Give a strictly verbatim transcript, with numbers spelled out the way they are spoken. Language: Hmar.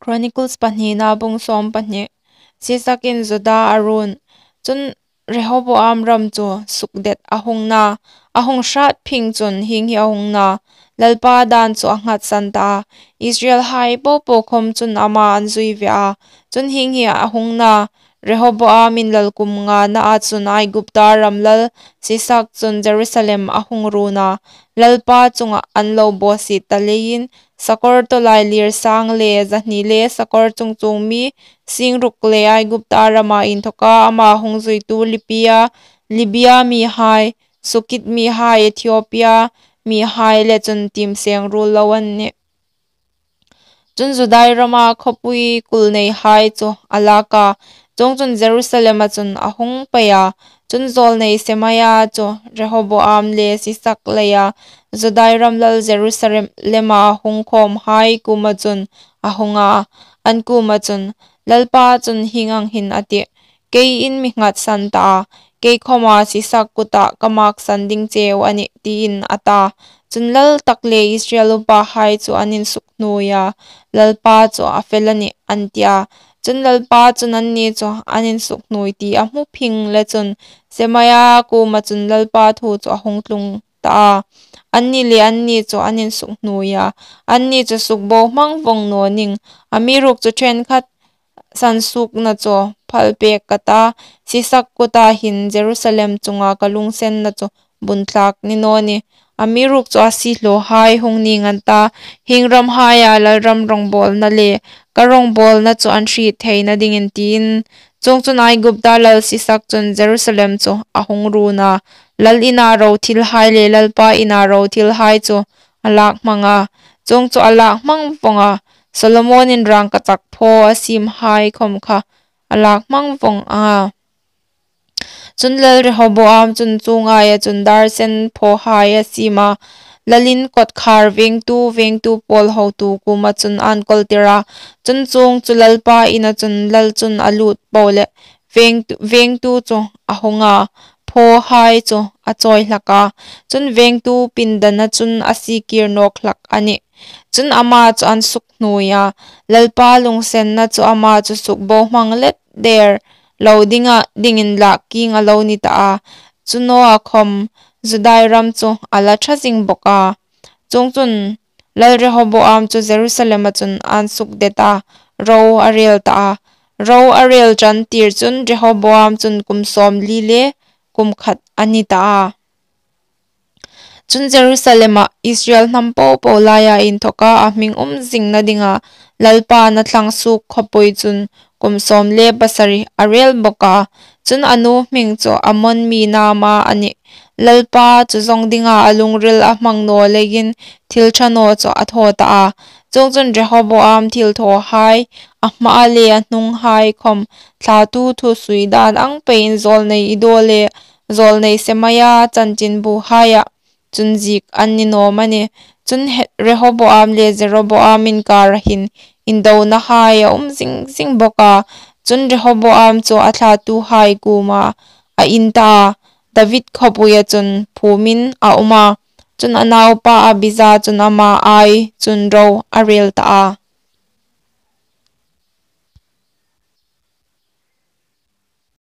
Chronicles pahnina bung sawm pahni. Sisakin Juda a run. Chun Rehoboam ram chu sukdet a hung na, a hung hrat phing chun hieng hi a hung na, Lalpa dan chu a nghatsan ta a. Israelhai popo khom chun ama an zui ve a. Chun hieng hi a hung na, Rehoboamin lal kum nga na a chun Aigupta ram lal Sisak chun Jerusalem a hung run a. Lalpa chunga an lo bawsiet ta leiin, sakawr tawlai lir sang le zahni le sakawr chungchuong mi, singruk le Aigupta rama inthoka ama hung zuitu Libia, Libia mihai, Sukit mihai, Ethiopia mihai le chun tiem seng ruol lo an nih. Chun Judai rama khawpui kul neihai chu a lak a, chuongchun Jerusalema chun a hung pei a. Chun zawlnei Semaia chu Rehoboam le Sisak leia Judai ram lal Jerusalema hung khawmhai kuoma chun a hung a, an kuoma chun, Lalpa chun hieng ang hin a tih, kei in mi nghatsan ta a, kei khoma Sisak kuta ka maksan ding cheu a nih, tiin a ta. Chun lal tak le Israel upahai chu an insukhnui a, Lalpa chu a fel a nih, an ti a. Chun Lalpa chun anni chu an insukhnui ti a hmu phing le chun Semaia kuoma chun Lalpa thu chu a hung tlung ta a. Anni le anni chu an insukhnui a, anni chu sukbohmang vong naw ning, amiruokchu ṭhenkhat sansuokna chu phal pek ka ta, Sisak kuta hin Jerusalem chunga ka lunginsenna chu bun thlak ni naw nih. Amiruokchu a siehlawhai hung nîng an ta, hieng ramhaia lalram rawngbawlna le ka rawngbawlna chu an hriet theina dingin, tiin. Chuongchun Aigupta lal Sisak chun Jerusalem chu a hung run a, lal ina ro thilhai le Lalpa ina ro thilhai chu a lak hmang a. Chuongchu a lak hmang vong a, Solomonin rangkachak phaw a siemhai khom kha a lak hmang vong a. Chun lal Rehoboam chun chuong aia chun dar sen phawhai a siem a, lalin kawtkhar vengtu, vengtu pawl hotu kuoma chun an kawltir a. Chun chuongchu Lalpa ina chun lal chun a lut po le vengtu, vengtu chu a hung a, phawhai chu a chawi hlak a. Chun vengtu pindana chun a sie kir nawk hlak a nih. Chun ama chu an sukhnui a, Lalpa lunginsenna chu ama chu sukbohmang let der lo dinga, dingin lak kieng a lo ni ta a. Chu nawa khom Judai ram chu a la ṭha zing bawk a. Chuongchun lal Rehoboam chu Jerusalema chun an sukdet a, ro a rel ta a. Ro a rel ṭantir chun Rehoboam chun kum sawmli le kum khat a ni ta a. Chun Jerusalema Israel hnam popo laia inthoka a hming um zingna dinga Lalpa a thlang suok khawpui chun kum sawm le pasari a rel bawk a. Chun a nu hming chu Amon mi Naama a nih. Lalpa chu zawng dinga a lungril a hmang naw leiin thil ṭha naw chu a thaw ta a. Chuongchun Rehoboam thilthawhai, a hmaa le a hnunghai khom thlatu thusui dan ang peiin zawlnei Ido le zawlnei Semaia chanchinbuhaia chun ziek an ni naw am a nih. Chun he-, Rehoboam le Jeroboam inkara hin indonahai a um zing zing bawk a. Chun Rehoboam chu a thlatuhai kuoma a in ta a, David khawpuia chun phumin a um a. Chun a naupa Abija chun ama ai chun ro a rel ta a.